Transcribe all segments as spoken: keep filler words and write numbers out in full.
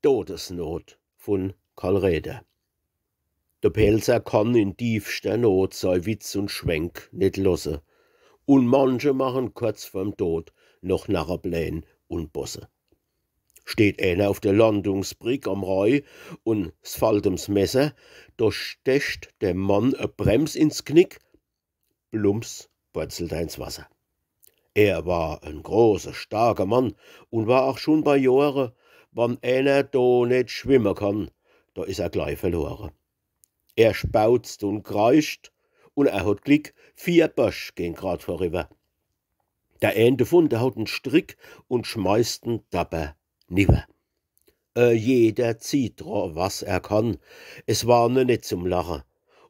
Todesnot vun Karl Räder. De Pälzer kann in tiefster Not sei Witz un Schwänk net losse. Un manche machen kurz vorm Tod noch Narreplän un Bosse. Steht eener uf der Landungsbrick am Rhei un s fallt em s Messer, do stecht dem Mann e Brems ins Knick, plumps purzelt er ins Wasser. Er war en großer, starker Mann un war ach schun bei Johre, wann eener do net schwimme kann, do is er glei verlore. Er spauzt un kreischt un er hot Glick, vier Börsch gehn grad vorüber. Der een devun, der hot en Strick un schmeißt en dabber niwwer. Äh, jeder zieht dra, was er kann. Es war ne net zum Lache.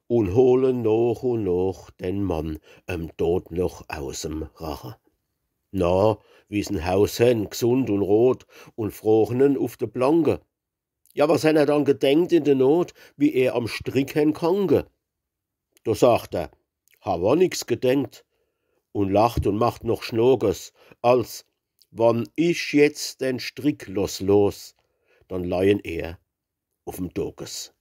Un holen noch un noch den Mann em Tod noch aus em Rache. Na, wie s en Haus hen, gsund un rot, un frochen en uf de Planke: „Ja, was hen er dann gedenkt in de Not, wie er am Strick hen kanke?“ Do sagt er: „Hab a nix gedenkt“, un lacht un macht noch Schnokes, als: „Wann ich jetzt den Strick loss los, dann leien er uf em Dokes.“